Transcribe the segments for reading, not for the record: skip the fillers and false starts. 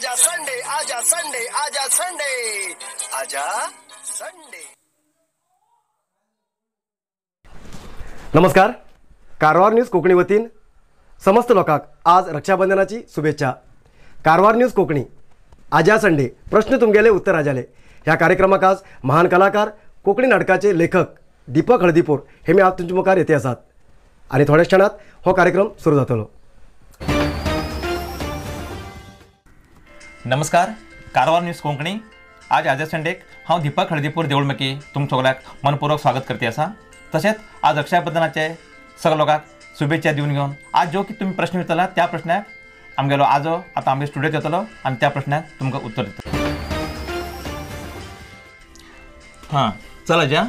आजा संडे, आजा संडे, आजा संडे, आजा संडे. नमस्कार, कारवार न्यूज कोंकणी वतीन समस्त लोकांक आज रक्षाबंधनाची शुभेच्छा. कारवार न्यूज कोंकणी आजा संडे प्रश्न तुमगेले उत्तर आजाले ह्या कार्यक्रमाक आज महान कलाकार कोंकणी नाटकाचे लेखक दीपक हळदीपूर हे मी आज तुमच्या मुखार येते आसात आनी थोड्या क्षणात हो कार्यक्रम सुरू जातलो. नमस्कार, कारवार न्यूज कोंकणी आज आजा संडेक हांव दीपक हळदीपूर देवळमकी तुमच्या सगळ्याक मनपूर्वक स्वागत करते आसा. तशेंच आज रक्षाबंधनाचे सगळ्या लोकांक शुभेच्छा दिवन घेवन आज जो की तुमी प्रश्न विचारला त्या प्रश्नाक आमगेलो आजो आतां आमगे स्टुडियोत येतलो आनी त्या प्रश्नाक तुमकां उत्तर दितलो. हां चल आज्या,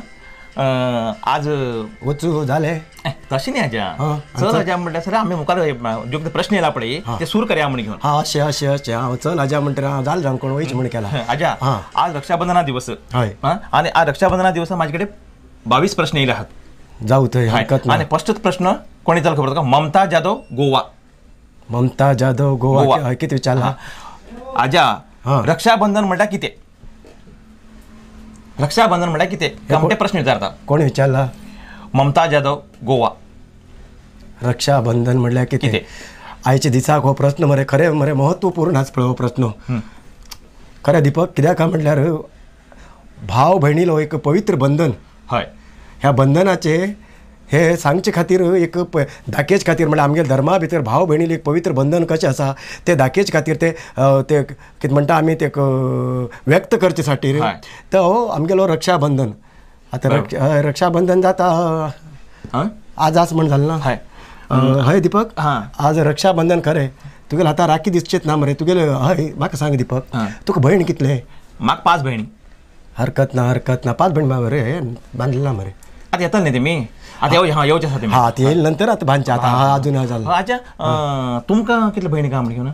आज वचू जालें तशें न्ही आज्या, चल आज्या म्हणल्यार सर आमी मुखार ज्यो कितें प्रश्न येयला पळय ते सुरू करया म्हण घेवन. हां अशें अशें अशें, हांव चल आज्या म्हणटा जालें जावं कोण वयच म्हण केला. आज्या आज रक्षाबंधना दिवस, हय, आनी आज रक्षाबंधना दिवसा म्हाजे कडेन 22 प्रश्न येयले आहात. जाऊ थंय हरकत ना. आनी फर्स्ट प्रश्न कोणी चल खबर तुका? ममता जाधव गोवा. ममता जाधव गोवा, कितें विचारला आज्या? रक्षाबंधन म्हणल्यार कितें? रक्षाबंधन म्हणल्यार कितें ते प्रश्न विचारता. कोण विचारला? ममता जाधव गोवा. रक्षाबंधन म्हणल्यार कितें? आयच्या दिसाक हो प्रश्न मरे खरें मरे महत्वपूर्ण आसा पळय हो प्रश्न. खरें दीपक, कित्याक काय म्हणल्यार भाव भयणीलो एक पवित्र बंधन. हय, ह्या बंधनाचे हे सांगचे खातीर एक दाखयचे खातीर म्हणल्यार आमगे धर्मा भितर भाव भयणीले एक पवित्र बंधन कशें आसा ते दाखयचे खातीर ते ते कितें म्हणटा आमी ते व्यक्त करचे खातीर तो हो आमगेलो रक्षाबंधन. आतां रक्षाबंधन जाता आज आज म्हण जालें ना? हय हय दीपक, आज रक्षाबंधन खरें. तुगेले आतां राखी दिसचेच ना मरे तुगेले. हय म्हाका सांग दीपक, तुका भयण कितले? म्हाका 5 भयणी. हरकत ना, हरकत ना. 5 भयणी मरे बांदले ना मरे? आतां येतले न्ही तेमी, आतां येवचे आसा तेमी. हां आतां येयले नंतर आतां बांदचे आतां अजून जालें. आज्या तुमकां कितले भयणी काय म्हण घेवन?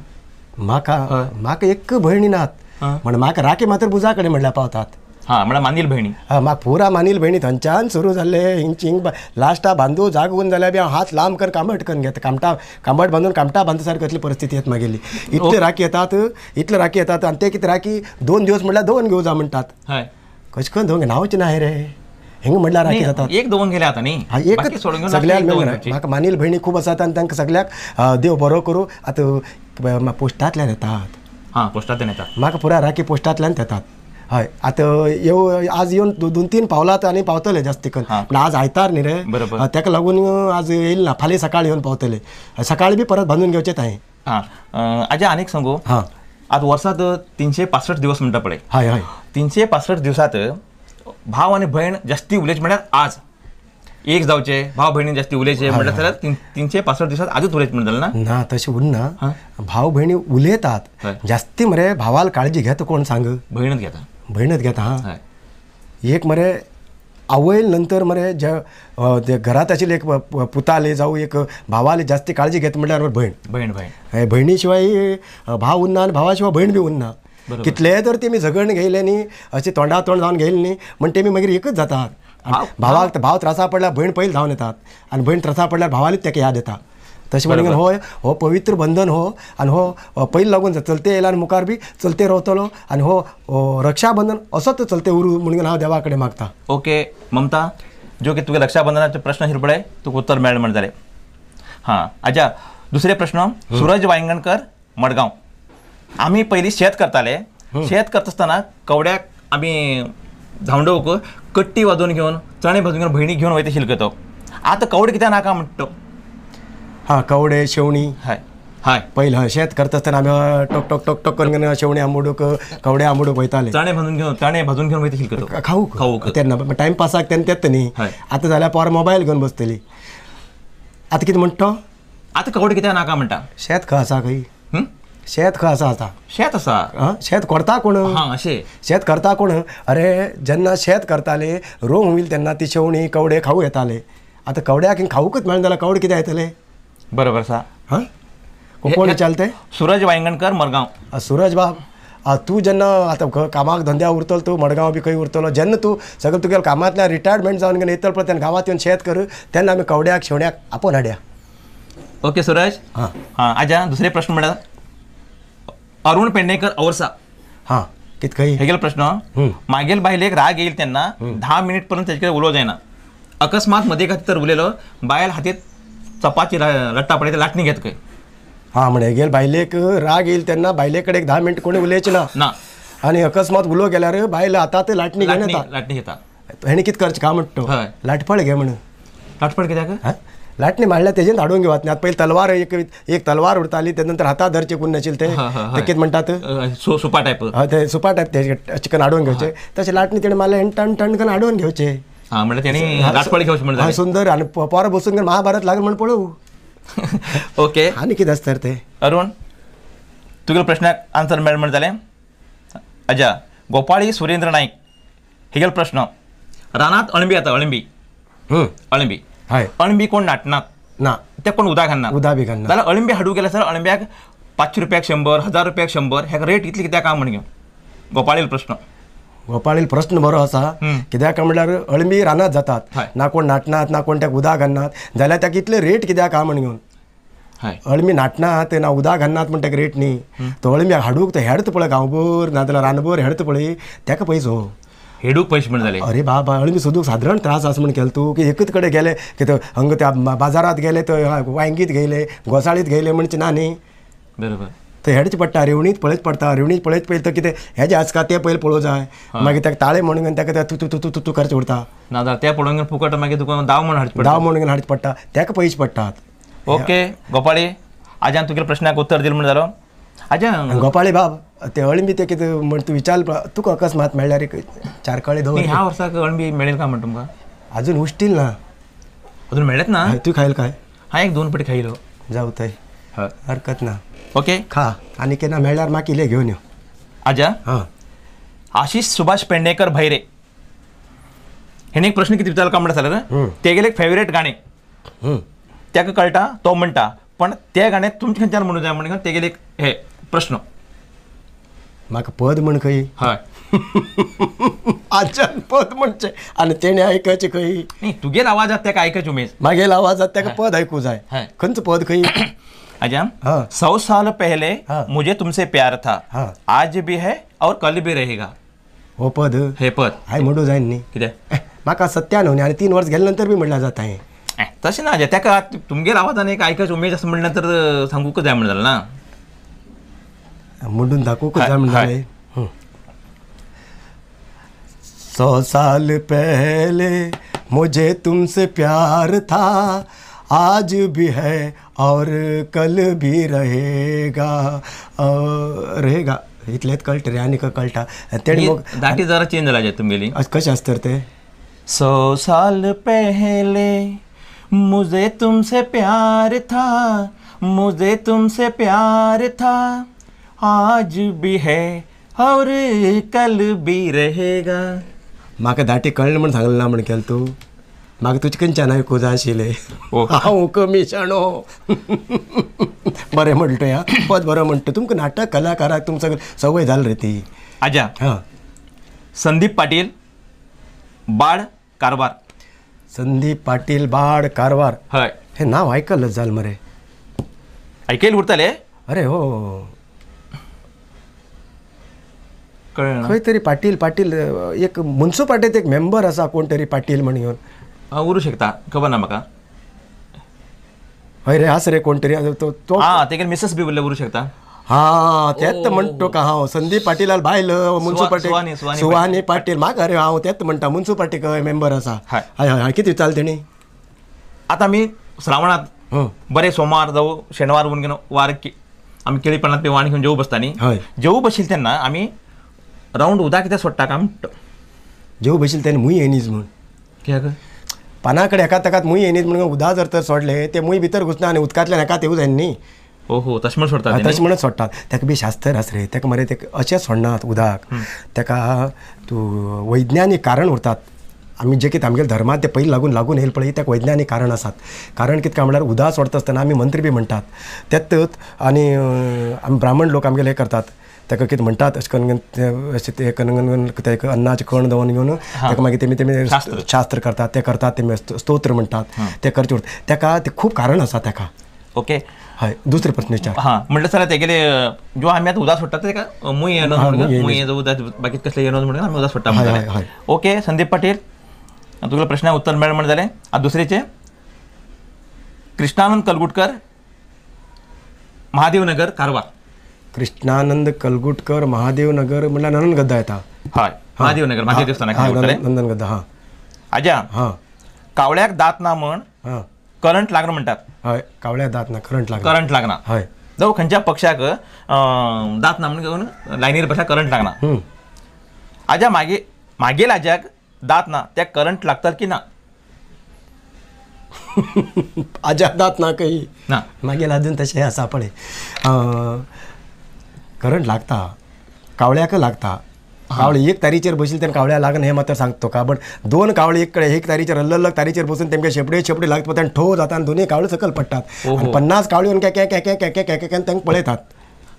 म्हाका म्हाका एक भयणी नात, म्हण म्हाका राखी मात्र बुजा कडेन म्हणल्यार पावतात. हां म्हळ्यार मानील भयणी. हां म्हाका पुरा मानील भयणी थंयच्यान सुरू जाल्ले हिंची हिंग लास्टा बांदू जागून जाल्यार बी हांव हात लांब कर कांबट करून घेता. कामटा कांबट बांदून कामटा बांदू सारकी असली परिस्थिती येता मागेली. इतले राखी येतात, इतले राखी येतात आनी ते कितें राखी 2 दिवस म्हणल्यार 2 घेवं जा म्हणटात. हय कशें करून 2 नांवच ना रे हिंग म्हणल्यार राखी जातात. एक 2 गेले आतां न्ही? हां एक सगळ्याक मेळून. म्हाका मानील भयणी खूब आसात आनी तांकां सगळ्याक देव बरो करूं. आतां पोस्टांतल्यान येतात. हां पोस्टांतल्यान येतात. म्हाका पुरा राखी पोस्टांतल्यान येतात. हय आतां येव आज येवन 2-3 पावलात आनी पावतले जास्ती करून, पूण आज आयतार न्ही रे, ताका लागून आज येयल ना, फाल्यां सकाळी येवन पावतले. सकाळी बी परत बांदून घेवचें हांवें. हां आज्या आनीक सांगू? हां आतां वर्सांत 365 दिवस म्हणटा पळय. हय हय 365 दिवसांत भाव आनी भयण जास्ती उलयचे म्हणल्यार आज एक जावचे, भाव भयणी जास्ती उलयचे म्हणल्यार जाल्यार 365 दिवसांत आजूच उलयचे म्हण जालें ना? ना तशें उरना, भाव भयणी उलयतात जास्ती मरे. भावाल काळजी घेता कोण सांग? भयणच घेता. भयणच घेता. हां एक मरे आवयल नंतर मरे जे घरात आशिल्ले एक पुताले जावं एक भावाले जास्ती काळजी घेता म्हणल्यार भयण. भयण भयण भयणी शिवाय भाव उरना आनी भावा शिवाय भयण बी उरना. कितले तर तेमी झगडण घेयले न्ही, अशें तोंडा तोंड जावन घेयले न्ही म्हण तेमी मागीर एकच जातात. भावाक भाव त्रासा पडल्यार भयण पयलीं धांवन येतात आनी भयण त्रासा पडल्यार भावालीच ताका याद येता. तशें म्हणून हो हो पवित्र बंधन हो आनी हो पयलीं लागून चलते येयला आनी मुखार बी चलते रावतलो आनी हो रक्षाबंधन असोच चलते उरूं म्हणून हांव देवा कडेन मागता. ओके ममता, जो की तुगे रक्षाबंधनाचे प्रश्न आशिल्ले पळय तुका उत्तर मेळ्ळें म्हण जालें. हां आज्या दुसरे प्रश्न सुरज वायंगणकर मडगांव. आमी पयलीं शेत करताले, शेत करता आसतना कवड्याक आमी धांवडोवक कट्टी वाजोवन घेवन चणे भाजून घेवन भयणी घेवन वयता शिलकतो. आतां कवडे कित्याक नाका म्हणटा? हां कवडे शेवणी. हय हय पयलीं हय शेत करता आसतना आमी टोक टोक टोक टोक करून शेवणी आंबोडूक कवडे आंबोडूक वयताले. चणे भाजून घेवन चणे भाजून घेवन वयता शिलकतो खावूक खावूक तेन्ना टायमपासाक तेन्ना तेत न्ही. आतां जाल्यार पोर मोबायल घेवन बसतली. आतां कितें म्हणटा? आतां कवडे कित्याक नाका म्हणटा? शेत खंय आसा? खंय शेत खंय आसा आतां? शेत आसा. आं शेत करता कोण? हां अशें शेत करता कोण? अरे जेन्ना शेत करताले रोंव होईल तेन्ना ती शेवणी कवडे खावू येताले. आतां कवड्याक खावूकच मेळना जाल्यार कवडे कितें येतले? बरोबर आसा. हां कोण विचारले? सुरज वायंगणकर मडगांव. सुरज बाब तूं जेन्ना आतां कामाक धंद्या उरतलो तूं मडगांव बी खंय उरतलो, जेन्ना तूं सगळें तुगेल्या कामांतल्यान रिटायरमेंट जावन येतलो पळय तेन्ना गांवांत येवन शेत कर, तेन्ना आमी कवड्याक शेवण्याक आपोवन हाडया. ओके सुरज. हां हां आज्या दुसरे प्रश्न म्हळ्यार अरुण पेडणेकर औरसा. हां कित खंय हेगेल प्रश्न. मागेल बायलेक राग येईल त्यांना 10 मिनिट पर्यंत त्याच्याकडे उलो जायना. अकस्मात मध्ये खाती तर उलेलो बायल हातीत चपाती लट्टा पडे लाटणी घेत काय. हां म्हणजे गेल बायलेक राग येईल त्यांना बायलेकडे एक 10 मिनिट कोणी उलयचे ना ना आणि अकस्मात उलो गेल्यार बायल हातात लाटणी घेऊन येता. लाटणी घेता हेणी कित करचें काय म्हणतो लाटफळ घे म्हणून. लाटफळ कित्याक? लाटणी मारल्यार तेजेन धाडून घेवत न्ही. पयलीं तलवार एक एक तलवार उरताली ते नंतर हातात धरचे कोण नाशिल्ले ते ते कितें म्हणटात सुपा टायप. हय ते सुपा टायप ते चिकन हाडून घेवचे तशें लाटणी तेणें मारलें टण टण करून हाडून घेवचे. हां म्हणल्यार तेणी लाटफळ घेवचें म्हणल्यार सुंदर आनी पोरां बसून महाभारत लागल म्हण पळोवं. ओके आनी कितें आसता ते. अरुण तुगेल्या प्रश्नाक आन्सर मेळ म्हण जालें. अजा गोपाळी सुरेंद्र नाईक हेगेल प्रश्न. रानात अळंबी येता. अळंबी अळंबी हय अळंबी कोण नाटनात ना ते कोण उदक घालना उदक बी घालना. जाल्यार अळंबी हाडूंक गेल्यार सर अळंब्याक 500 रुपयाक 100, 1000 रुपयाक 100 हेका रेट इतली कित्याक काय म्हण घेवन गोपाळील प्रश्न. गोपाळील प्रश्न बरो आसा कित्याक म्हणल्यार अळंबी रानात जातात ना कोण नाटनात ना कोण ताका उदक घालनात जाल्यार ताका इतले रेट कित्याक काय म्हण घेवन. अळमी नाटनात ना उदक घालनात म्हण ताका रेट न्ही. तो अळमी हाडूंक तो हेडत पळय गांवभर नाजाल्यार रानभर हेडत पळय ताका पयसो हेडूक पैसे म्हण जाले. अरे बाबा अळमी सोदूंक सादारण त्रास आसा म्हण केलो तूं की एकच कडेन गेले की तो हांगा त्या बाजारात गेले तो वांयगीत घेयले गोसाळीत घेयले म्हणचे ना न्ही. बरोबर तो हेडचें पडटा रेवणीत पळयत पडटा रेवणीत पळयत पळयत कितें हेजें आसका तें पयलीं पळोवंक जाय मागीर ताका ताळे म्हणून ताका तूं तूं तूं तूं करचें उरता. ना जाल्यार तें पळोवंक फुकट मागीर तुका दाव म्हण हाडचें पडटा. दाव म्हणून हाडचें पडटा ताका पयशे पडटात. ओके गोपाळी आज्यान तुगेल्या प्रश्नाक उत्तर दिलें म्हण जालो. आज्या गोपाळी बाब ते अळंबी ते कितें म्हण तूं विचार तुका अकस्मात मेळ्ळ्यार एक 4 कळे दवर. ह्या वर्साक अळंबी मेळेल काय म्हण तुमकां? अजून उश्टील ना. अजून मेळत ना? तूं खायल काय? हां एक 2 पटी खायलो. जावं थंय हरकत ना. ओके खा आनी केन्ना मेळ्ळ्यार म्हाका इल्लें घेवन यो. आज्या हां आशिष सुभाष पेडणेकर भैरे हेणे एक प्रश्न कितें विचारलो काय म्हणटा जाल्यार तेगेलें एक फेवरेट गाणें ताका कळटा तो म्हणटा पण ते गाणें तुमचे खंयच्यान म्हणूं जाय म्हणून तेगेलें एक हे प्रश्न. म्हाका पद म्हण खंय? हय आज्यान पद म्हणचें आनी तेणें आयकचें खंय? न्ही तुगेल आवाजात ताका आयकचें उमेद. मागेल आवाजात ताका पद आयकूं जाय. खंयचो पद खंय? आज्या 100 साल पहले मुझे तुमसे प्यार था आज भी है और कल भी रहेगा. हो पद हे पद हांवें म्हणूं जाय न्ही कितें? म्हाका 97 न्ही आनी 3 वर्स गेले नंतर बी म्हणल्यार जाता हें. तशें ना आज्या ताका तुमगेल आवाजान एक आयकचें उमेद आसा म्हणल्यार तर सांगूंक जाय म्हण जालें ना. म्हणून दाखोवंक जाय म्हण जालें. 100 साल पहले मुझे तुमसे प्यार था आज भी है और कल भी रहेगा रहेगा. इतलेंच कळटा रे आनी कळटा तेणें दाटी जरा चेंज जाला तुमगेली. कशें आसता ते? 100 साल पहले मुझे तुमसे प्यार था मुझे तुमसे प्यार था आज भी है और कल भी रहेगा. म्हाका दाटी कळ्ळें म्हण सांगलें ना म्हण केलें तूं? म्हाका तुजे खंयच्यान आयकूं जाय आशिल्लें. हांव कमी शाणो. बरें म्हणटा आं पद बरो म्हणटा. तुमकां नाटक कलाकाराक तुमकां संवय जाली रे ती. आज्या हां संदीप पाटील बाड कारवार. संदीप पाटील बाड कारवार. हय हें नांव आयकलें जालें मरे. आयकयलें उरतालें? अरे हो खंय तरी पाटील पाटील एक मुन्सिपालिटींत एक मेंबर आसा कोण तरी पाटील म्हण घेवन. उरूं शकता खबर ना म्हाका. हय रे आसा रे कोण तरी तो. आं तेगेले मिसेस बी उरले उरूं शकता. हां तेंच म्हणटा तुका हांव संदीप पाटीलाल बायल मुन्सिपालिटी सुवानी पाटील. म्हाका अरे हांव तेंच म्हणटा मुन्सिपालिटी मेंबर आसा. हय हय हय कितें विचारलें तेणी? आतां आमी श्रावणांत बरें सोमार जावं शेनवार म्हणून वार आमी केळी पानांत बी वाण घेवन जेवू बसता न्ही. हय जेवू बशिल्ले तेन्ना आमी रावंड उदक कित्याक सोडटा काय म्हणटा? जेवू बशिल्ले तेन्ना मूय येनीज म्हूण. कित्याक? पाना कडेन एका ताकात मूय येनीज म्हणून उदक जर तर सोडलें ते मूय भितर घुसना आनी उदकांतल्यान एकात येवं जाय न्ही. हो हो तशें म्हण सोडटा. तशें म्हणून सोडटात. ताका बी शास्त्र आसा रे ताका मरे ते अशें सोडनात उदक ताका तूं वैज्ञानीक कारण उरतात. आमी जे कितें आमगेल्या धर्मांत ते पयलीं लागून लागून येयले पळय ताका वैज्ञानीक कारण आसात. कारण कितें काय म्हणल्यार उदक सोडटा आसतना आमी मंत्र बी म्हणटात तेच आनी आमी ब्राह्मण लोक आमगेले हें करतात ताका कितें म्हणटात अशें करून अशें तें करून तेका अन्नाचें कण दवरून घेवन ताका मागीर तेमी तेमी शास्त्र करतात ते करतात तेमी स्तोत्र म्हणटात ते करचें उरता ताका तें खूब कारण आसा ताका. ओके हय दुसरे प्रश्न विचार. हां म्हटलं सर तेगेले जो आमी आतां उदक सोडटा तेका मूय येना म्हणून मूय उदक बाकी कसले येना म्हणून आमी उदक सोडटा. ओके संदीप पाटील तुगेल्या प्रश्नाक उत्तर मेळ्ळें म्हण जालें. आतां दुसरेचें कृष्णानंद कलगुटकर महादेवनगर कारवार. कृष्णानंद कलगुटकर महादेवनगर म्हणल्यार नंदन गद्दा येता. हय महादेवनगर महादेव देवस्थाना नंदन गद्दा. हां आज्या हां कावळ्याक दात ना म्हण करंट लागना म्हणटात. हय कावळ्याक दात ना करंट लागना. करंट लागना. हय जावं खंयच्या पक्षाक दात ना म्हणून लायनीर बसल्यार करंट लागना. आज्या मागीर मागील आज्याक दात ना त्या करंट लागतात की ना? आज्या दात ना काही ना मागील अजून तशें आसा पळय करंट लागता कावळ्याक लागता. कावळे एक तारीचेर बशिल्ले तेन्ना कावळ्या लागना हें मात्र सांगतो का बट दोन कावळे एक कडेन एक तारीचेर अलग अलग तारीचेर बसून तेमगे शेपडे शेपडे लागता तेन्ना ठो जाता आनी दोनूय कावळे सकयल पडटात. 50 कावळे येवन कॅ कॅ कॅ कॅ कॅ कॅ कॅ तांकां पळयतात.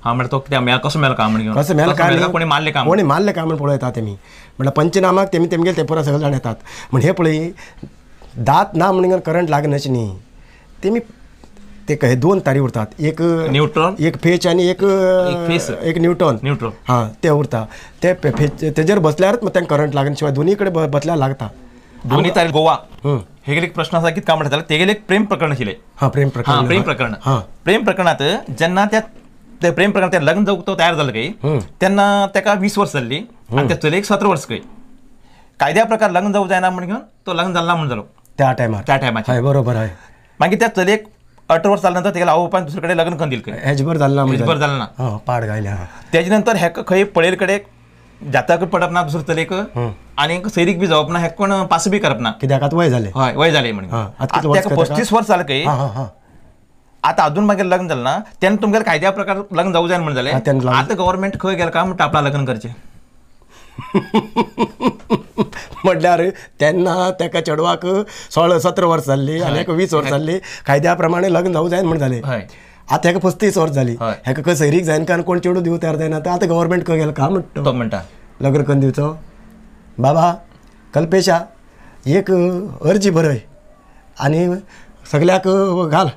हां म्हणल्यार तो कित्याक कसो मेलो काय म्हणून कसो मेलो काय कोणी मारले काय कोणी मारले काय म्हणून पळयतात तेमी म्हणल्यार पंचनामाक तेमी तेमगेले ते पुरा सगळे जाण येतात. म्हण हे पळय दात ना म्हणून करंट लागनाशें न्ही तेमी ते हे दोन तारी उरतात एक न्यूट्रल एक फेच आनी एक फेस एक न्यूटन न्यूट्रल. हां ते उरता ते फेच तेजेर बसल्यारच तांकां करंट लागना शिवाय दोनी कडेन बसल्यार लागता. दोनी तारी गोवा हेगेले एक प्रश्न आसा कितें काय म्हणटा तेगेले एक प्रेम प्रकरण आशिल्लें. हां प्रेम प्रकरण. प्रेम प्रकरण. हां प्रेम प्रकरणांत जेन्ना त्या ते प्रेम प्रकरण ते लग्न जावंक तो तयार जालो काय तेन्ना ताका 20 वर्स जाल्लीं आनी त्या चलयेक 17 वर्स काय. कायद्या प्रकार लग्न जावंक जायना म्हण घेवन तो लग्न जालो ना म्हण जालो त्या टायमार. त्या टायमाचेर. हय बरोबर. हय मागीर त्या चलयेक 18 वर्स जाल्या नंतर तेगेल्या आवय बापायन दुसरे कडेन लग्न करून दिलें खंय. हेजभर जालें ना. हेजभर जालें ना. हां पाड घायलें. तेजे नंतर हेका खंय पळयल कडेन जातक पडप ना दुसरे चलयेक आनी सैरीक बी जावप ना हेका कोण पास बी करप ना कित्याक आतां वय जालें. हय वय जालें म्हणून आतां ताका 35 वर्स जालें खंय. आतां अजून मागीर लग्न जालें ना तेन्ना तुमगेले कायद्या प्रकार लग्न जावं जाय म्हण जालें. आतां गव्हर्मेंट खंय गेलें काय म्हणटा आपणा लग्न करचें म्हणल्यार तेन्ना तेका चेडवाक 16-17 वर्स जाल्ली आनी हेका 20 वर्स जाल्ली कायद्या प्रमाणे लग्न जावं जायना म्हण जालें. आतां हेका 35 वर्स जाली हेका खंय सैरीक जायना कारण कोण चेडूं दिवं तयार जायना आतां गव्हर्मेंट खंय गेलें काय म्हणटा तो म्हणटा लग्न करून दिवचो. बाबा कल्पेशा एक अर्जी बरय आनी सगळ्याक घाल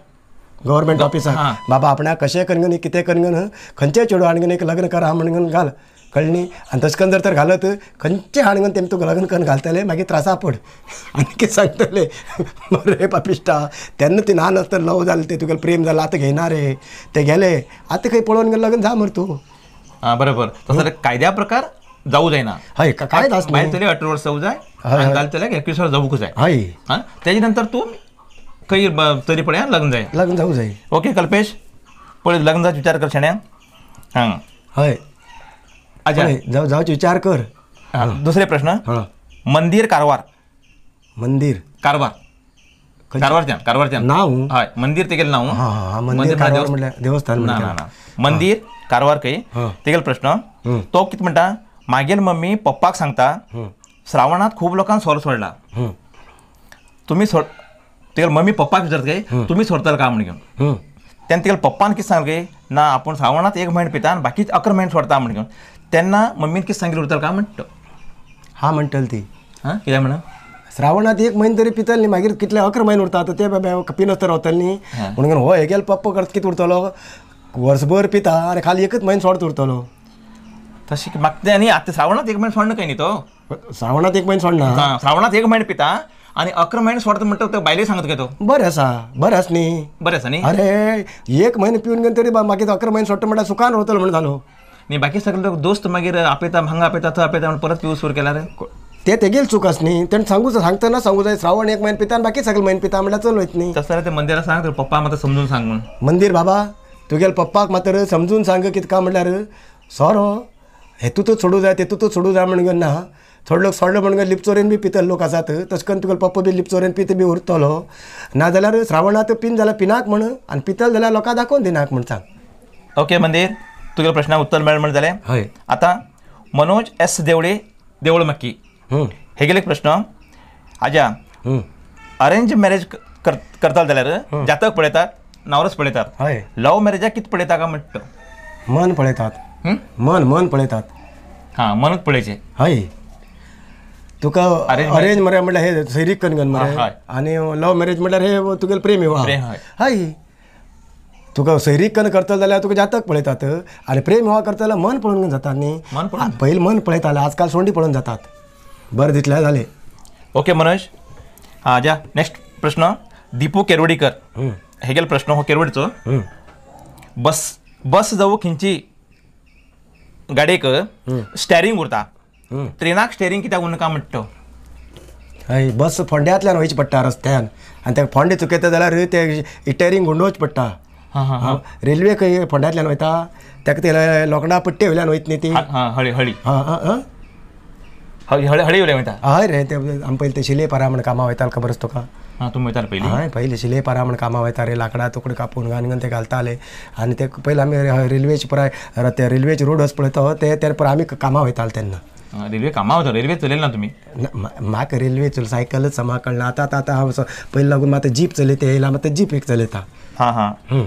गव्हर्मेंट ऑफिसाक बाबा आपणाक कशें करून कितें करून खंयचें चेडूं हाडून एक लग्न करा म्हणून घाल कळ्ळें न्ही. आनी तशें करून जर तर घालत खंयचें हाडून तेमी तुका लग्न करून घालतले मागीर त्रासा पड आनी कितें सांगतले मरे पापिश्टा तेन्ना ती ल्हान आसतना लव जालें तें तुगेलें प्रेम जालें आतां घेयना रे ते गेले आतां खंय पळोवन लग्न जा मरे तूं. आं बरोबर. तसो कायद्या प्रकार जावं जायना. हय काय बायल चलयेक 18 वर्स जावं जाय आनी दादले चलयेक 21 वर्स जावंक जाय. हय आं तेजे नंतर तूं खंय चली पळय लग्न जाय. लग्न जावं जाय. ओके कल्पेश पळय लग्न जावचो विचार कर शेण्या. हां हय अच्छा जावं जावचो विचार कर. दुसरे प्रश्न. मंदिर कारवार. मंदिर कारवार कारवारच्यान कारवारच्यान नांव. हय मंदिर तेगेलें नांव. हां मंदिर कारवार म्हणल्यार देवस्थान. ना ना ना मंदिर कारवार खंय तेगेलो प्रश्न. तो कितें म्हणटा मागीर मम्मी पप्पाक सांगता श्रावणांत खूब लोकांक सोरो सोडला तुमी सोड तेगेले मम्मी पप्पाक विचारता काय तुमी सोडतले काय म्हण घेवन तेन्ना तेगेले पप्पान कितें सांगलें काय ना आपूण श्रावणांत 1 म्हयनो पिता आनी बाकी 11 म्हयने सोडता म्हण घेवन तेन्ना मम्मीन कितें सांगिल्लें उरतलें काय म्हणटा. हां म्हणटली ती. हां कित्याक म्हणा श्रावणांत 1 म्हयनो तरी पितले न्ही मागीर कितले 11 म्हयने उरता ते पिनासतना रावतले न्ही म्हणून हो हेगेलो पप्पा करता कितें उरतलो वर्सभर पिता आनी खाली 1 म्हयनो सोडत उरतलो. तशें म्हाका तें न्ही आतां श्रावणांत 1 म्हयनो सोडना काय न्ही तो श्रावणांत 1 म्हयनो सोडना. श्रावणांत 1 म्हयनो पिता आनी 11 म्हयने सोडता म्हणटा तो बायले सांगता काय तो बरें आसा बरें आसा न्ही बरें आसा न्ही. अरे 1 म्हयनो पिवन घेवन तरी मागीर 11 म्हयने सोडटा म्हणल्यार सुखान रावतलो म्हण जालो न्ही. बाकी सगळे लोक दोस्त मागीर आपयता हांगा आपयता थंय आपयता म्हण परत पिवूं सुरू केल्यार ते तेगेली चूक आसा न्ही. तेणें सांगू सांगतना सांगू जाय श्रावण 1 म्हयनो पिता आनी बाकी सगळे म्हयने पिता म्हणल्यार चल वयता न्ही. तशें जाल्यार ते मंदिराक सांग पप्पा मात समजून सांग म्हूण. मंदीर बाबा तुगेले पप्पाक मात्र समजून सांग कितें काय म्हणल्यार सोरो हेतूंतच सोडूं जाय तेतूंतच सोडूं जाय म्हणून ना. थोडे लोक सोडलो म्हणून लिपचोरेन बी पितले लोक आसात तशें करून तुगेलो पप्पा बी लिपचोरेन पित बी उरतलो ना जाल्यार श्रावणांत पिन जाल्यार पिनाक म्हण आनी पितले जाल्यार लोकांक दाखोवन दिनाक म्हण सांग. ओके मंदीर तुगेल्या प्रश्नाक उत्तर मेळ्ळें म्हण जालें. हय आतां मनोज एस देवळे देवळ मक्की हेगेले एक प्रश्न. आज्या अरेंज मॅरेज करताले जाल्यार जातक पळयतात नावरस पळयतात. हय लव मॅरेजाक कितें पळयता काय म्हणटा. मन पळयतात. मन मन पळयतात. हां मनूच पळयचें. हय तुका अरेंज मरे म्हणल्यार हे सैरीक कनगन मरे आनी लव मॅरेज म्हणल्यार हे तुगेले प्रेम विवाह. हय तुका सैरीक कन्न करतलो जाल्यार तुका जातक पळयतात आनी प्रेम विवाह करतलो जाल्यार मन पळोवन जाता न्ही. पयलीं मन पळयताले, आजकाल सोंडी पळोवन जातात. बरें दितले जालें. ओके मनोज. हां जा नेक्स्ट प्रश्न दीपू केरवडीकर हेगेल प्रश्न हो केरवडीचो. बस बस जावं खंयची गाडयेक स्टेरींग उरता, ट्रेनाक स्टेरींग कित्याक उरना म्हणटा? हय, बस फोंड्यांतल्यान वयची पडटा रस्त्यान आनी ताका फोंडे चुकयता जाल्यार ते स्टेरींग गुंडोवचें पडटा. रेल्वे खंय फोंड्यांतल्यान वयता ताका ते लोखणा पट्टे वयल्यान वयत न्ही ती. हळी हळी हां हळी हळी वयल्यान वयता. हय रे, ते आमी पयलीं ते शिलेपारा म्हण कामां वयताले, खबर आसा तुका? हां, तुमी वयताले पयलीं? हय, पयलीं शिलेपारा म्हण कामां वयता रे, लांकडां तुकडे कापून घालून ते घालताले आनी ते पयलीं आमी रेल्वेचे पुराय ते रेल्वेचे रोड वच पळयता ते ते पुराय आमी कामां वयताले तेन्ना. रेल्वे कामां वता? रेल्वे चलयली ना तुमी? म्हाका रेल्वे चल सायकलच समा कळना आतां. आतां हांव पयलीं लागून आतां जीप चलयता येयला, आतां जीप एक चलयता. हां हां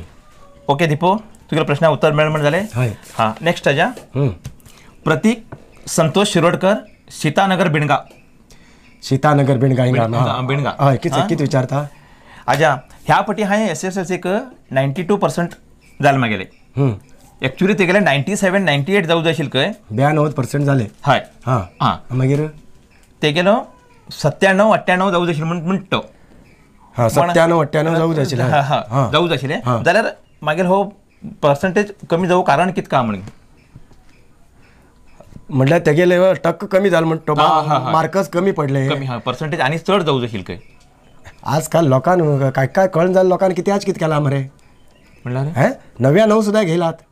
ओके दीपू, तुगेल्या प्रश्नाक उत्तर मेळ्ळें म्हण जालें. हय. हां नेक्स्ट आजा प्रतीक संतोष शिरोडकर, सीतानगर बिणगा. सीतानगर बिणगा हिंगा बिणगा. हय, कितें कितें विचारता आजा? ह्या पटी हांवें एस एस एल सीक 92% जालें मागेलें. एक्चुअली तेगेले 97 98 जावं जाय आशिल्लें खंय, 92% जाले. हय. हां हां मागीर तेगेलो 97 98 जावं जाय आशिल्लें म्हण म्हणटा. हां, 97 98 जावं जाय आशिल्लें. हां जावं जाय आशिल्लें जाल्यार मागीर हो पर्संटेज कमी जावं कारण कितें काय म्हणून? म्हटल्यार तेगेले टक्क कमी जालें म्हणटा, मार्कस कमी पडले. कमी हां, पर्संटेज आनी चड जावं जाय आशिल्लें खंय. आजकाल लोकांक काय काय कळना जालें, लोकांक कित्याच कितें केलां मरे म्हणल्यार हें 99 सुद्दां घेयलात.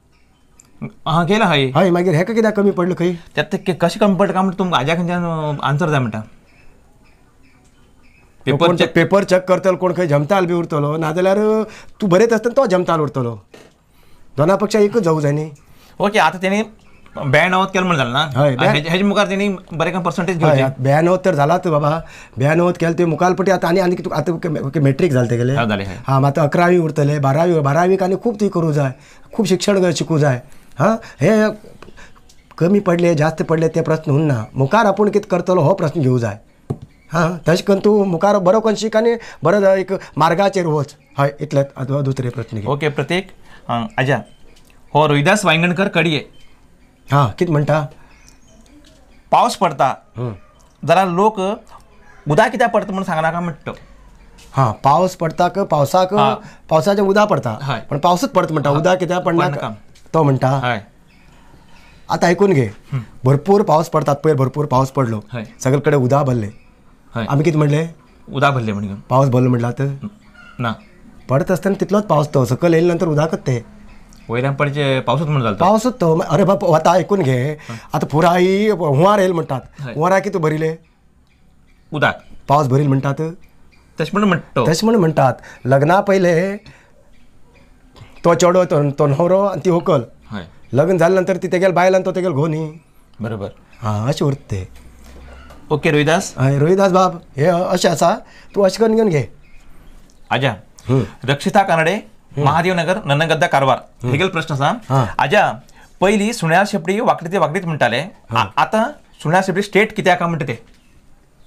हां घेयला. हय हय, मागीर हेका कित्याक कमी पडलें खंय? त्यात ते कशें कमी पडलें काय म्हणटा तुमकां आज्या खंयच्यान आन्सर जाय म्हणटा. पेपर पेपर चॅक करतलो कोण खंय जमताल बी उरतलो, नाजाल्यार तूं बरयत आसतना तो जमताल उरतलो. दोना पेक्षा एकूच जावं जाय न्ही. ओके, आतां तेणी 92 केलें म्हण जालें ना? हय, हेजे मुखार तेणी बरें करून पर्संटेज घेवचें. 92 तर जालात बाबा, 92 केलें तुवें मुखार पटी आतां आनी आनी आतां मॅट्रीक जालें तेगेलें. हां, आतां 11वी उरतलें, 12वी 12वीक आनी खूब तुवें करूं जाय, खूब शिक्षण शिकूं जाय. हां, हे कमी पडले जास्त पडले ते प्रश्न उरना, मुखार आपूण कितें करतलो हो प्रश्न घेवं जाय. हां, तशें करून तूं मुखार बरो करून शीक आनी बरो एक मार्गाचेर वच. हय, इतलें. आतां दुसरे प्रश्न. ओके प्रतीक. हां आजा हो रोहिदास वायंगणकर कडये. हां, कितें म्हणटा? पावस पडता जाल्यार लोक उदक कित्याक पडटा म्हूण सांगनाका म्हणटा. हां, पावस पडटा पावसाक पावसाचें उदक पडटा, पण पावसूच पडटा म्हणटा, उदक कित्याक पडना तो म्हणटा. हय, आतां आयकून घे, भरपूर पावस पडतात, पयर भरपूर पावस पडलो, सगळे कडेन उदक भरलें. आमी कितें म्हणलें? उदक भरलें म्हणून पावस भरलो म्हणला तर ना, पडत आसतना तितलोच पावस तो सकयल येयल्या नंतर उदकच ते वयल्यान पडचे पावसूच म्हण जालो पावसूच तो. अरे बाप, आतां आयकून घे, आतां पुराय हुंवार येयल म्हणटात, हुंवारा कितें भरिल्लें? उदक. पावस भरील म्हणटात तशें म्हण म्हणटा, तशें म्हण म्हणटात. लग्ना पयलें तो चेडो तो न्हवरो आनी ती व्हंकल, लग्न जाले नंतर ती तेगेल बायल आनी तो तेगेल घोव न्ही. बरोबर. हां, अशें उरता तें. ओके रोहिदास. हय रोहिदास बाब, हे अशें आसा, तूं अशें करून घेवन घे. आजा रक्षिता कानडे, महादेवनगर, नन्नगद्दा, कारवार. हेगेल प्रश्न आसा. आजा पयलीं सुण्यार शेपडी वांकडी ते वांकडीच म्हणटाले, आतां सुण्यार शेपडी स्टेट कित्याक म्हणटा ते?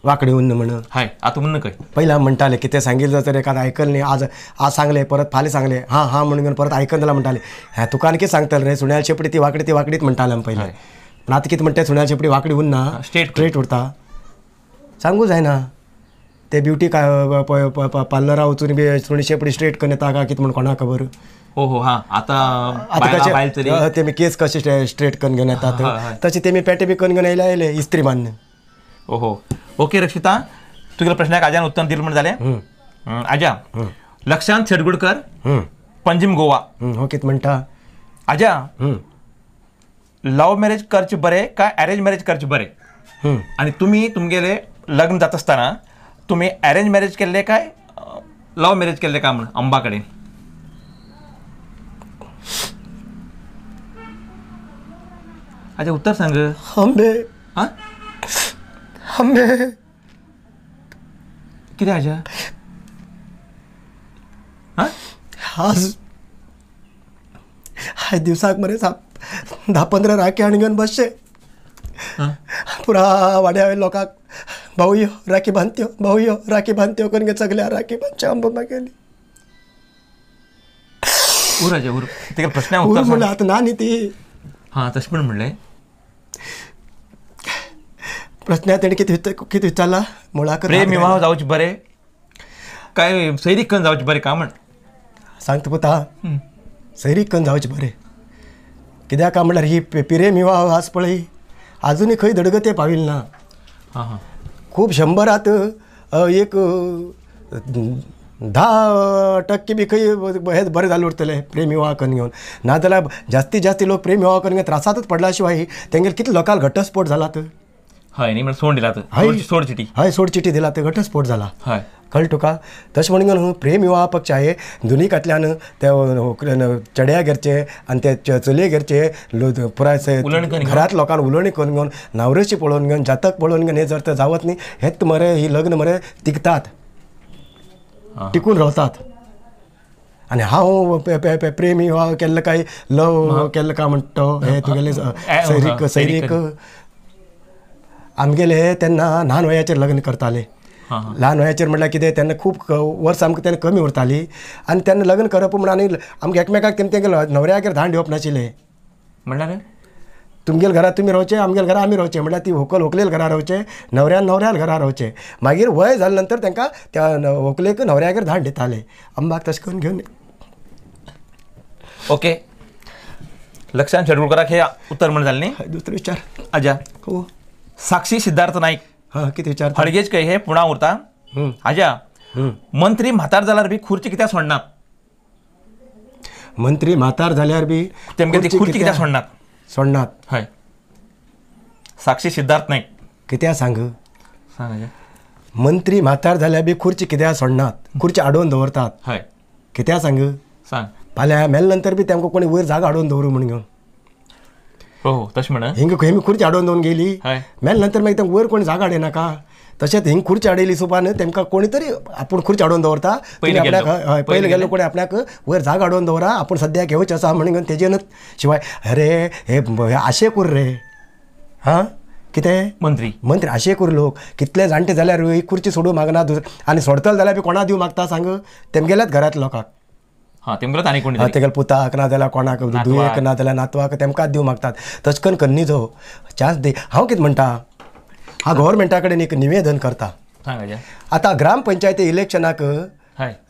वांकडी उन्न म्हण. हय, आतां उन्न खंय. पयलीं आमी म्हणटाले कितें सांगिल्लें जाल्यार एखादें आयकलें न्ही, आज आज सांगलें परत फाल्यां सांगलें, हां हां म्हणून परत आयकन जाल्यार म्हणटाले हें तुका आनी कितें सांगतलें रे, सुण्यार शेपडी ती वांकडी ती वांकडीच म्हणटाले आमी पयलीं. पूण आतां कितें म्हणटा, सुण्यार शेपडी वांकडी उन्ना, स्ट्रेट उरता. सांगू जायना ते ब्युटी पार्लरा वचून बी सुणी शेपडी स्ट्रेट करून येता काय कितें म्हण कोणाक खबर. हो हो, हां, आतां कशें तेमी केस कशे स्ट्रेट करून घेवन येतात तशें तेमी पेटे बी करून घेवन येयले येयले इस्त्री मान्न. ओहो, ओके रक्षिता, तुगेल्या प्रश्नाक आज्यान उत्तर दिलें म्हण जालें. आज्या लक्षांत शेडगुडकर, पंजिम, गोवा. हो कितें म्हणटा? आज्या लव्ह मॅरेज करचें बरें काय अरेंज मॅरेज करचें बरें? आनी तुमी तुमगेले लग्न जाता आसतना तुमी अरेंज मॅरेज केल्ले काय लव्ह मॅरेज केल्ले काय म्हण अंबा कडेन? आज्या उत्तर सांग. आंबे. हां, आंबे कितें आज्या? हां, आज आयज दिवसाक मरे 10-15 राखी हाडून घेवन बसचे पुरा वाड्या वयल्या लोकांक, भाऊ यो राखी बांदत्यो, भाऊ यो राखी बांदत्यो करून सगळ्या राखी बांदच्यो आंबो मागेली. उर आज्या उर तेका प्रश्न उत्तर म्हणलें आतां ना न्ही ती. हां तशें पण म्हणलें प्रश्न तेणें कितें कितें विचारला मुळाक प्रेम विवाह जावचें बरें काय सैरीक कन्न जावचें बरें काय म्हण सांगता पुता. सैरीक कन्न जावचें बरें कित्याक काय म्हणल्यार ही प्रेम विवाह आसा पळय आजुनूय खंय धडगते पाविल्ले ना. हां खूब 100 एक 10% बी खंय हें बरें जालें उरतलें प्रेम विवाह करून घेवन. नाजाल्यार जास्तीत जास्ती लोक प्रेम विवाह करून घेवन त्रासांतच पडला शिवाय तेंगेर कितले लोकांक घटस्फोट जाला तर. हय न्ही म्हणल्यार सोड दिला तर सोड चिटी. हय सोड चिटी दिला तर घटस्फोट जाला. हय कळ्ळें तुका. तशें म्हणून न्हू प्रेम विवाह पक्ष आहे दोनूय कातल्यान ते चेड्या घरचे आनी ते चलये घरचे पुराय घरांत लोकांक उलोवणी करून घेवन न्हवऱ्याची पळोवन घेवन जातक पळोवन घेवन हें जर तर जावत न्ही हेच मरे ही लग्न मरे तिगतात टिकून रावतात. आनी हांव प्रेम विवाह केल्लो काय लव केल्लो काय म्हणटा हें तुगेलें सैरीक सैरीक आमगेले तेन्ना ल्हान वयाचेर लग्न करताले. ल्हान वयाचेर म्हळ्यार कितें तेन्ना खूब वर्सां आमकां तेन्ना कमी उरतालीं आनी तेन्ना लग्न करप म्हण आनी आमकां एकमेकाक तेमगेले न्हवऱ्यागेर धाड दिवप नाशिल्लें. म्हणल्यार तुमगेले घरा तुमी रावचें आमगेले घरा आमी रावचें म्हळ्यार ती व्हंकल व्हंकलेल घरा रावचें न्हवऱ्यान न्हवऱ्याल घरा रावचें. मागीर वय जाले नंतर तांकां त्या व्हंकलेक न्हवऱ्यागेर धाड दिताले. आंबाक तशें करून घेवन. ओके लक्षांत शेडगुळकराक हे उत्तर म्हण जालें न्ही. दुसरो विचार आज्या. हो साक्षी सिद्धार्थ नाईक. हां कितें विचार. हळगेज काय हे पुणा उरता. आज्या मंत्री म्हातार जाल्यार बी खुर्ची कित्याक सोडनात? मंत्री म्हातार जाल्यार बी तेमगे खुर्ची कित्याक सोडनात? सोडनात. हय साक्षी सिद्धार्थ नाईक कित्याक सांग सांग. मंत्री म्हातार जाल्यार बी खुर्ची कित्याक सोडनात? खुर्ची आडोवन दवरतात. हय कित्याक सांग सांग. फाल्यां मेले नंतर बी तेमकां कोणी वयर जागा हाडून दवरूं म्हण घेवन. हो हो तशें म्हण हिंग हेमी खुर्ची हाडून दवरून गेली मेले नंतर मागीर तेंकां वयर कोणी जागा हाडिनाका. तशेंच हिंग खुर्ची हाडिल्ली सुपान तेमकां कोणी तरी आपूण खुर्ची हाडून दवरता आपल्याक. हय पयलीं गेल्लो कोणी आपल्याक वयर जागा हाडून दवरा आपूण सद्याक घेवचें आसा म्हण घेवन तेजेनच. शिवाय अरे हे आशेकूर रे हां कितें मंत्री मंत्री आशेकूर लोक कितले जाणटे जाल्यार ही खुर्ची सोडूं मागना आनी सोडतले जाल्यार बी कोणा दिवं मागता सांग तेमगेल्याच घरांतल्या लोकांक. हां तेमगेल्याच आनी कोणी तेगेल्या पुताक ना जाल्यार कोणाक दुयेक ना जाल्यार नातवाक तेमकांच दिवं मागतात. तशें करून करनी जो चान्स दी. हांव कितें म्हणटा हा गव्हर्मेंटा कडेन एक निवेदन करता. आतां ग्रामपंचायती इलेक्शनाक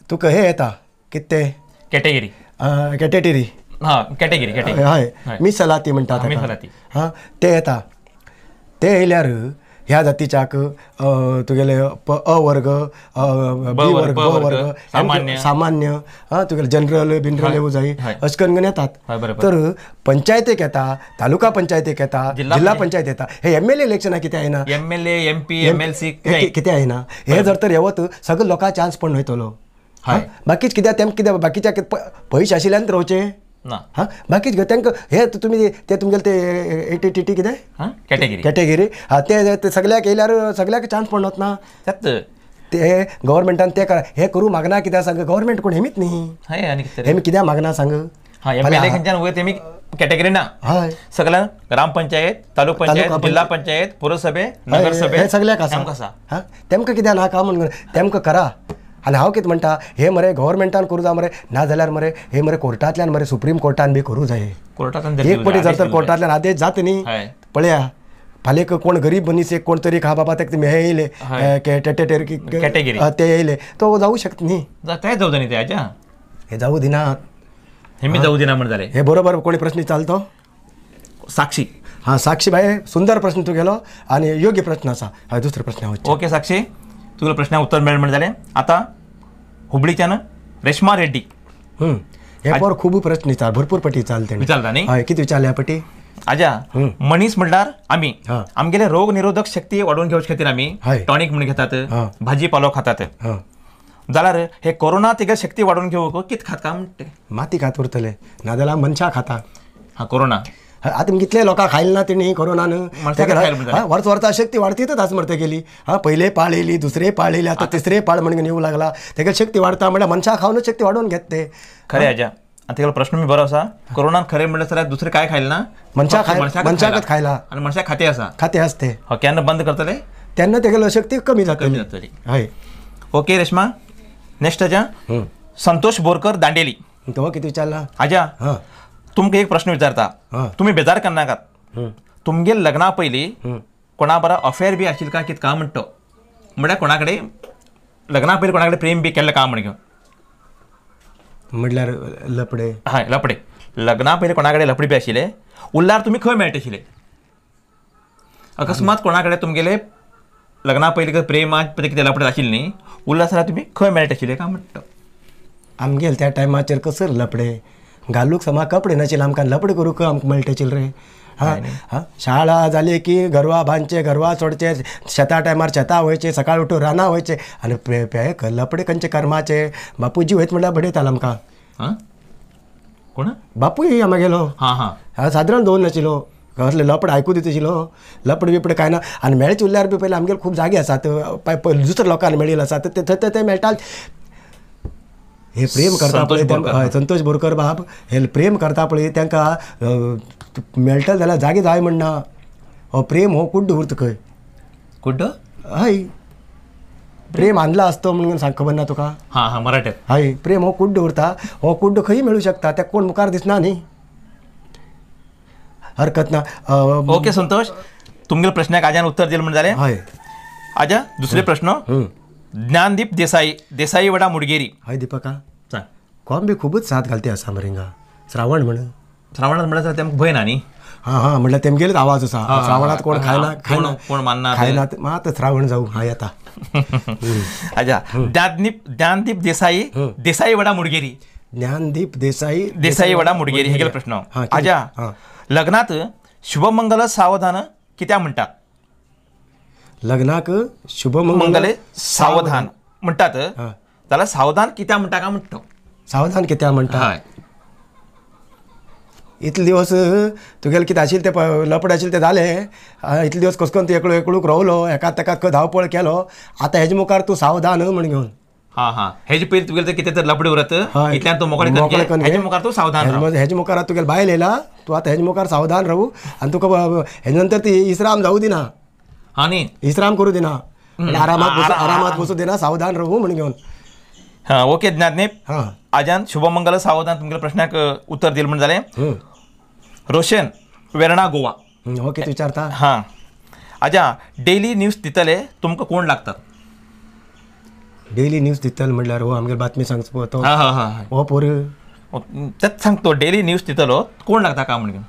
तुका हें येता कितें तें कॅटेगरी कॅटेगरी हां कॅटेगरी हय मिसलाती म्हणटा हां तें येता. तें येयल्यार ह्या जातीच्याक तुगेले अ वर्ग बी वर्ग ब वर्ग सामान्य हां तुगेले जनरल बिनरल येवं जाय अशें करून येतात. तर पंचायतीक येता तालुका पंचायतीक येता जिल्हा पंचायत येता. हे एम एल ए इलेक्शनाक कितें येना M L A M P M L C कितें येना. हे जर तर येवत सगळे लोकांक चान्स पडून वयतलो. बाकीच कित्याक तेम कित्याक बाकीच्या पयशे आशिल्ल्यान रावचें ना. हां बाकीच तांकां हे तुमी ते तुमगेले ते ए टी टी कितें कॅटेगरी कॅटेगरी हां ते सगळ्याक येयल्यार सगळ्याक चान्स पडत ना. ते गव्हर्मेंटान ते हे करूं मागना कित्याक सांग गव्हर्मेंट कोण हेमीच न्ही हेमी कित्याक मागना सांग. हां एम एल ए खंयच्यान वयर तेमी कॅटेगरी ना. हय सगळ्यांक ग्रामपंचायत तालुका पंचायत जिल्हा पंचायत पुरसभे नगरसभे हे सगळ्याक आसा. हां तेमकां कित्याक ना काय म्हण तेमकां करा. आनी हांव कितें म्हणटा हे मरे गव्हर्मेंटान करूं जाय मरे ना जाल्यार मरे हे मरे कोर्टांतल्यान मरे सुप्रीम कोर्टान बी करूं जाय. कोर्टांतल्यान एक पटी जर तर कोर्टांतल्यान आदेश जाता न्ही पळया फाल्यां कोण गरीब मनीस एक कोण तरी खा बाबा तेका हे येयले कॅटेगरी ते येयले तो जावूं शकता न्ही. तें जावं न्ही ते आज्या हे जावूं दिनात हे मी जावूं दिना म्हण जालें. हे बरोबर कोणी प्रश्न चालतो साक्षी. हां साक्षी बाय सुंदर प्रश्न तुगेलो आनी योग्य प्रश्न आसा. हय दुसरो प्रश्न हांव. ओके साक्षी तुका प्रश्नाक उत्तर मेळ्ळें म्हण जालें. आतां हुबळीच्यान रेश्मा रेड्डी. हे पोर खूब प्रश्न विचार भरपूर पटी चालते विचारता न्ही. हय कितें विचारल्या पटी आज्या. मनीस म्हणल्यार आमी आमगेले रोग निरोधक शक्ती वाडोवन घेवचे खातीर आमी टॉनीक म्हण घेतात भाजी पालो खातात जाल्यार हे कोरोना तेगे शक्ती वाडोवन घेवंक कितें खाता काय म्हणटे? माती खात उरतले नाजाल्यार मनशां खाता. हां कोरोना आतां कितले लोकांक खायले ना तेणी कोरोनान वर्स वर्सा शक्ती वाडतीतच आसा मरे तेगेली. हां पयले पाळ येयली दुसरे पाळ येयली आतां तिसरे पाळ म्हणून येवं लागला. तेगेली शक्ती वाडता म्हणल्यार मनशां खावनच शक्ती वाडोवन घेत ते. खरें आज्या आनी तेगेलो प्रश्न बी बरो आसा. कोरोनान खरें म्हणल्यार जाल्यार दुसरें कांय खायलें ना मनशां मनशाकच खायला आनी मनशां खाते आसा खाते आसा ते. हय केन्ना बंद करतले तेन्ना तेगेलो शक्ती कमी जातली. हय ओके रेश्मा नेक्स्ट आज्या संतोष बोरकर दांडेली. तो कितें विचारला आज्या हां तुमकां एक प्रश्न विचारता तुमी बेजार करनाकात तुमगे लग्ना पयलीं कोणा बरा अफेअर बी आशिल्लें काय कितें काय म्हणटा म्हळ्यार कोणा कडेन लग्ना पयलीं कोणा कडेन प्रेम बी केल्लें काय म्हण घेवन म्हटल्यार लपडे हय लपडे लग्ना पयलीं कोणा कडेन लपडे बी आशिल्ले उरल्यार तुमी खंय मेळटा आशिल्ले अकस्मात कोणा कडेन तुमगेले लग्ना पयलीं प्रेमात कितें लपडे आशिल्ले न्ही उरला जाल्यार तुमी खंय मेळटा आशिल्ले काय म्हणटा आमगेले त्या टायमाचेर कसर लपडे घालूंक समा कपडे नाशिल्ले आमकां लपडे करूंक आमकां मेळटा आशिल्ले रे हां हां शाळा जाली की घरवा बांदचे घरवा सोडचे शेता टायमार शेतां वयचे सकाळ उठून रानां वयचे आनी लपडे खंयचे कर्माचे बापूजी वयत म्हणल्यार बडयतालो आमकां हां कोण बापूय आमगेलो हां हां हां सादारण दोन नाशिल्लो कसले लपड आयकूं दिता आशिल्लो लपड बिपड कांय ना आनी मेळचे उरल्यार बी पयलीं आमगेले खूब जागे आसात दुसऱ्या लोकांनी मेळिल्ले आसात ते थंय ते मेळटा हे प्रेम करता पळय संतोष बोरकर बाब हे प्रेम करता पळय तांकां मेळटलें जाल्यार जागे जाय म्हणना हो प्रेम हो कुड्डो उरता खंय कुड्डो हय प्रेम आणला आसतो म्हणून सांग खबर ना तुका हां हां मराठीत हय प्रेम हो कुड्डो उरता हो कुड्डो खंय मेळूं शकता त्या कोण मुखार दिसना न्ही हरकत ना ओके संतोष तुमगेल्या प्रश्नाक आज्यान उत्तर दिलें म्हण जालें हय आज्या दुसरे प्रश्न ज्ञानदीप देसाई देसाई वडा मुडगेरी हय दीपका सांग कोण बी खुबूच साथ घालते आसा मरे हिंगा श्रावण म्हण श्रावणात म्हळ्यार तेमकां भंय ना न्ही हां हां म्हटल्यार तेमगेलेच आवाज आसा श्रावणात कोण खायना खायना कोण मानना खायना मात श्रावण जावं हां येता आज्या ज्ञानदीप देसाई देसाई वडा मुडगेरी ज्ञानदीप देसाई देसाई वडा मुडगेरी हे प्रश्न आज्या लग्नात शुभमंगल सावधान कित्याक म्हणटात लग्नाक शुभमंगल सावधान म्हणटात जाल्यार सावधान कित्याक म्हणटा काय म्हणटा सावधान कित्याक म्हणटा इतले दिवस तुगेले कितें आशिल्लें तें लपड आशिल्लें तें जालें इतले दिवस कस करून तूं एकलो एकलूक रावलो एका तेका धांवपळ केलो आतां हेजे मुखार तूं सावधान म्हण घेवन हां हां हेजे पयलीं तुगेले कितें तर लपडे उरत इतल्यान तूं मोकळे करून हेजे मुखार तूं सावधान राव हेजे मुखार तुगेले बायल येयला तूं आतां हेजे मुखार सावधान रावू आनी तुका हेजे नंतर ती इस्राम जावूं दिना हां न्ही इस्राम करूं दिना आरामात आरामात बसूं दिना सावधान रावू म्हण घेवन हां ओके ज्ञानदीप हां आज्यान शुभमंगल सावधान तुमगेल्या प्रश्नाक उत्तर दिलें म्हण जालें रोशन वेर्णा गोवा हो कितें विचारता हां आज्या डेली न्यूज दितले तुमकां कोण लागतात डेली न्यूज दितले म्हणल्यार हो आमगेली बातमी सांगचो तो हां हां हां हो पोर तेच सांगतो डेली न्यूज दितलो कोण लागता काय म्हण घेवन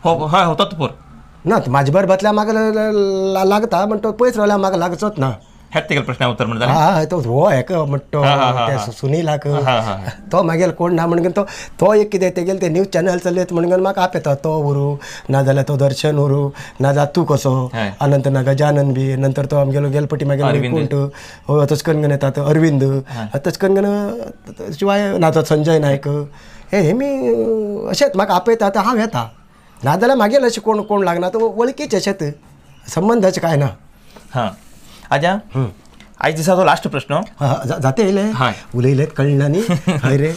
हो हय हो तोच पोर ना म्हाजे बरोबर बसल्यार म्हाका लागता म्हण तो पयस रावल्यार म्हाका लागचोच ना हेच तेगेले प्रश्नाक उत्तर म्हण जालें हां तो हो हेका म्हणटा तो सुनीलाक तो मागीर कोण ना म्हणून तो तो एक कितें तेगेले ते न्यूज चॅनल चलयत म्हणून म्हाका आपयता तो उरूं नाजाल्यार तो दर्शन उरूं नाजाल्यार तूं कसो नंतर ना गजानन बी नंतर तो आमगेलो गेलपटी मागीर कोण हो तशें करून येता अरविंद तशें करून शिवाय ना तो संजय नायक हे हेमी अशेंच म्हाका आपयता आतां हांव येता नाजाल्यार मागीर अशें कोण कोण लागना तो वळखीचे अशेंच संबंदाचें कांय ना हां आज्या आयज दिसाचो लास्ट प्रश्न जाते येयले उलयलेत कळना न्ही हय रे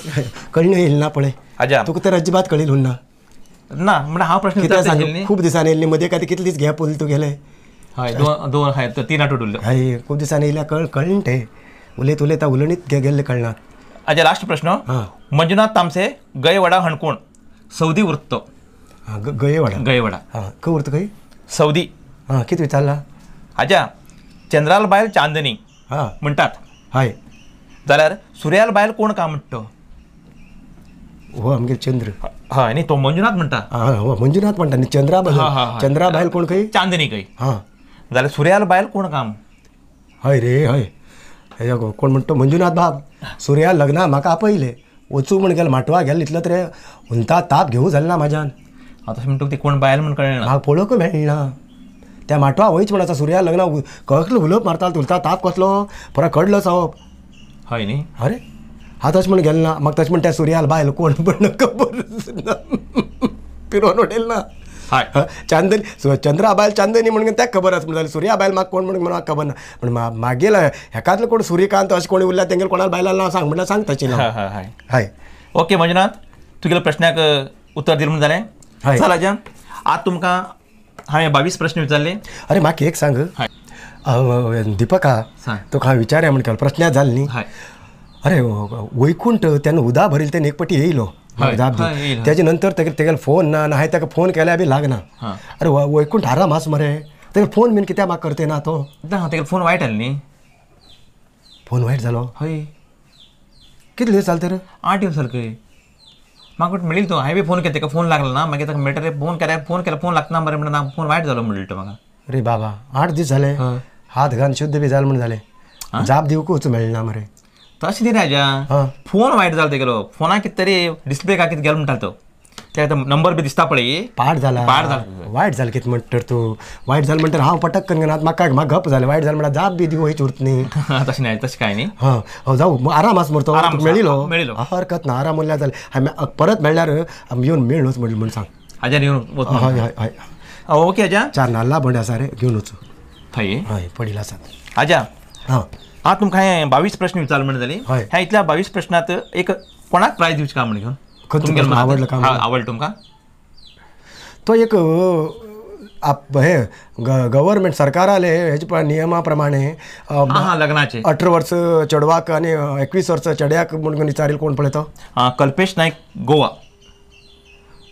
कळण येयलें ना पळय आज्या तुका तर अजिबात कळील ना ना म्हणल्यार हांव प्रश्न कित्याक सांग खूब दिसांनी येयल्ली मदीं काय कितले दीस गॅप उरले तुगेले हय दोन दोन हय तीन आठवडे उरले हय खूब दिसांनी येयल्या कळ कळण ते उलयत उलयता उलयणीत गेल्ले कळना आज्या लास्ट प्रश्न मंजुनाथ तामसे गयवडा हणकोण सौदी वृत्त हां गयवडा गयवडा हां खंय उरता खंय सौदी हां कितें विचारला आज्या चंद्राल बायल चांदनी हां म्हणटात हय जाल्यार सुर्याल बायल कोण काय म्हणटा हो आमगेलो चंद्र हय न्ही तो मंजुनाथ म्हणटा हां हो मंजुनाथ म्हणटा न्ही चंद्रा बायल चंद्रा बायल कोण खंय चांदनी खंय हां जाल्यार सुर्याल बायल कोण काम हय रे हय हेज्या कोण म्हणटा मंजुनाथ बाब सुर्या लग्ना म्हाका आपयलें वचूं म्हण गेलो माटवा गेलो इतलो तर हुंता ताप घेवूं जालें ना म्हाज्यान हांव तशें म्हणटा ती कोण बायल म्हण कळ्ळें ना म्हाका पळोवंक मेळना त्या माटवा वयच म्हण आसा सुर्या लग्ना कसलो उलोवप मारतालो तुलता ताप कसलो परत कडलो सावप हय न्ही अरे हांव तशें म्हण गेलें ना म्हाका तशें म्हण त्या सुर्याल बायल कोण म्हण खबर ना पिरोवन उडयलें ना हय चांदनी चंद्रा बायल चांदनी म्हणून तेका खबर आसा म्हणल्यार सुर्या बायल म्हाका कोण म्हणून म्हाका खबर ना पूण मागीर हेकातलो कोण सूर्यकांत अशें कोणी उरल्या तेंगेले कोणाक बायलां नांव सांग म्हणल्यार सांग ताचें नांव हय हय ओके मंजुनाथ तुगेल्या प्रश्नाक उत्तर दिलें म्हण जालें हय चल आज्या आतां तुमकां हांवें 22 प्रश्न विचारले अरे म्हाका एक सांग दीपका तुका हांव विचारया म्हण केलो प्रश्न जाले न्ही हय अरे वैकुंठ त्यानं उदा भरील त्याने एक पटी येईलो जाप त्याच्या नंतर तेगेल फोन ना हांवें ताका फोन केल्यार बी लागना. अरे वैकुंठ आराम आस मरे, तेगेल फोन बीन कित्याक म्हाका करते ना तो. ना तेगेल फोन वायट जालो न्ही. फोन वायट जालो? हय. कितले दीस जाले तर? 8 दिवस सारके म्हाका मेळिल्लो तो. हांवें बी फोन केलो ताका, फोन लागलो ना. मागीर ताका मेळटा फोन केल्यार फोन केला, फोन लागना मरे म्हणून फोन वायट जालो म्हणलो तो म्हाका. अरे बाबा 8 दीस जाले, हात घान शुद्ध बी जालें म्हण जालें, जाप दिवकूच मेळना मरे. तशें न्ही राजा, फोन वायट जालो तेगेलो. फोनाक कितें तरी डिस्प्ले का कितें गेलो म्हणटालो तो. ते नंबर बी दिसता पळय पाड जाला, पाड जाला, वायट जालें कितें म्हणटर तूं. वायट जालें म्हणटर हांव पटक करून घेना, म्हाका म्हाका गप जालें. वायट जालें म्हणल्यार जाप बी दिवं उरत न्ही. तशें न्ही, तशें कांय न्ही. हां जावं, आराम आस मरे तो, मेळिल्लो मेळिल्लो, हरकत ना. आराम उरल्यार जालें. हांवें परत मेळ्ळ्यार आमी येवन मेळ्ळोच म्हण सांग. आज्यान येवन हय हय हय. ओके आज्या, 4 नाल्ला बोंडे आसा रे, घेवन वचूं. हय हय पडिल्ले आसात. आज्या हां, हांव तुमकां हांवें 22 प्रश्न विचारले म्हण जाली. हय. ह्या इतल्या 22 प्रश्नांत एक कोणाक प्रायज दिवचें काय म्हण घेवन तुमगेलो आवडलो काय? आवडलो तुमकां तो एक हे गव्हर्मेंट सरकाराले हेजे नियमा प्रमाणे लग्नाचे 18 वर्स चेडवाक आनी 21 वर्स चेड्याक म्हणून विचारील कोण पळय तो? कल्पेश नायक गोवा.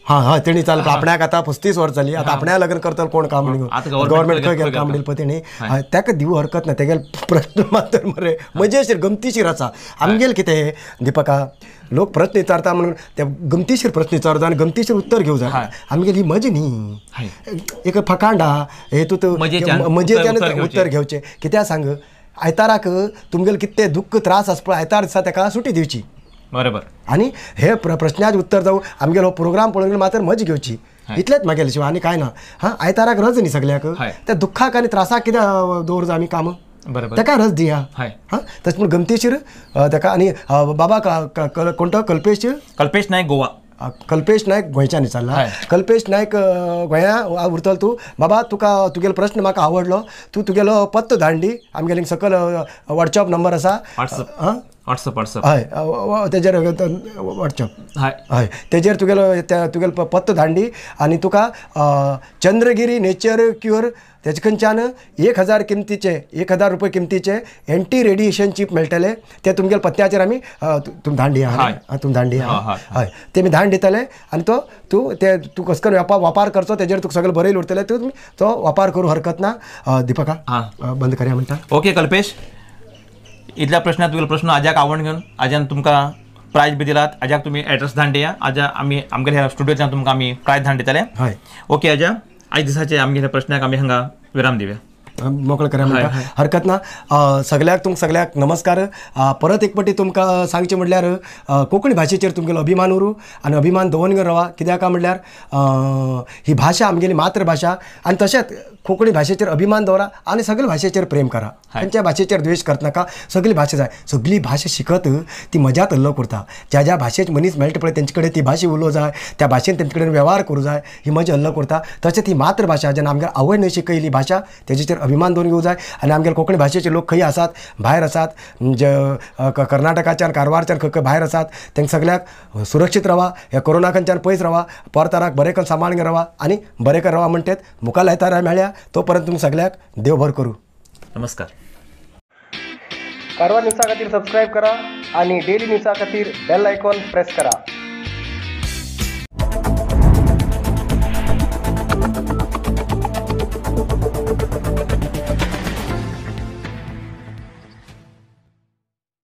हां हय, तेणी चाल आपणाक आतां 35 वर्स जाली, आतां आपणा लग्न करतलो कोण काम म्हणून गव्हर्मेंट खंय गेलें काम म्हणलें पळय तेणी. हय, ताका दिवं हरकत ना. तेगेले प्रश्न मात्र मरे मजेशीर गमतीशीर आसा. आमगेले कितें दीपका, लोक प्रश्न विचारता म्हणून ते गमतीशीर प्रश्न विचारता आनी गमतीशीर उत्तर घेवं जाय. आमगेली ही मजा न्ही, एक फकांड आहा हेतूंत मजेच्यान उत्तर घेवचें. कित्याक सांग, आयताराक तुमगेले कितें दुख्ख त्रास आसा पळय, आयतार दिसा ताका सुटी दिवची. बरोबर. आनी हे प्रश्नाचें उत्तर जावं आमगेलो हो प्रोग्राम पळोवन मात्र मजा घेवची, इतलेंच म्हागेलें शिवाय आनी कांय ना. हां, आयताराक रज न्ही सगळ्याक, त्या दुख्खाक आनी त्रासाक कित्याक दवर आमी कामां, ताका रज दिया. हां, तशें म्हूण गमतीशीर ताका. आनी बाबा कोण तो? कल्पेश, कल्पेश नायक गोवा. कल्पेश नायक गोंयच्यान विचारला. कल्पेश नायक गोंया उरतलो तूं बाबा, तुका तुगेलो प्रश्न म्हाका आवडलो. तूं तुगेलो पत्तो धाडली आमगेले सकयल वॉट्सएप नंबर आसा. हां, व्हॉट्सअप व्हॉट्सअप हय, तेजेर व्हॉट्सअप हय हय, तेजेर तुगेलो तुगेलो पत्तो धाडली आनी तुका चंद्रगिरी नेचर क्युअर तेजे खंयच्यान 1000 किमतीचे 1000 रुपये किमतीचे एंटी रेडिएशन चीप मेळटले. ते तुमगेले पत्त्याचेर आमी तुम धाडली आहा, तुम धाडली आहा. हय, ते आमी धाड दितले आनी तो तूं ते तूं कसो करून वापर करचो तेजेर तुका सगळें बरयलें उरतलें, तूं तो वापर करूं हरकत ना. दीपका बंद करया म्हणटा. ओके कल्पेश, इतल्या प्रश्नात तुगेलो प्रश्न आज्याक आवड घेवन आज्यान तुमकां प्रायज बी दिलात. आज्याक तुमी एड्रेस धाड दिया, आज्या आमी आमगेल्या ह्या स्टुडियोंतल्यान तुमकां आमी प्रायज धाड दितले. हय ओके आज्या, आयज दिसाचे आमगेल्या प्रश्नाक आमी हांगा विराम दिवया. मोकळो करा म्हणटा, हरकत ना. सगळ्याक तुमकां सगळ्याक नमस्कार. परत एक पटी तुमकां सांगचें म्हणल्यार कोंकणी भाशेचेर तुमगेलो अभिमान उरूं आनी अभिमान दवरून रावा. कित्याक काय म्हणल्यार ही भाशा आमगेली मातृभाशा आनी तशेंच कोंकणी भाशेचेर अभिमान दवरा आनी सगळे भाशेचेर प्रेम करा. खंयच्या भाशेचेर द्वेश करनाका. सगळी भाशा जाय, सगळी भाशा शिकत ती मजात हल्लो करता. ज्या ज्या भाशेच मनीस मेळटा पळय तेंचे कडेन ती भाशा उलोवं जाय, त्या भाशेन तेंचे कडेन वेव्हार करूं जाय, ही मजा हल्लो करता. तशेंच ही मातृभाशा जेन्ना आमगेर आवय न्हय शिकयली भाशा तेजेचेर अभिमान दवरून घेवं जाय. आनी आमगेले कोंकणी भाशेचे लोक खंय आसात, भायर आसात, जे कर्नाटकाच्यान कारवारच्यान खंय खंय भायर आसात, तांकां सगळ्याक सुरक्षीत रावा, ह्या कोरोना खंयच्यान पयस रावा, परताराक बरें करून सांबाळून रावा आनी बरें करून रावा म्हणटेत मुखार आयतारा मेळ्या. तो पर्यंत तुमकां सगळ्याक देव बरें करूं. नमस्कार. कारवार न्यूजा खातीर सबस्क्रायब करा आणि डेली न्यूजा खातीर बेल आयकॉन प्रेस करा.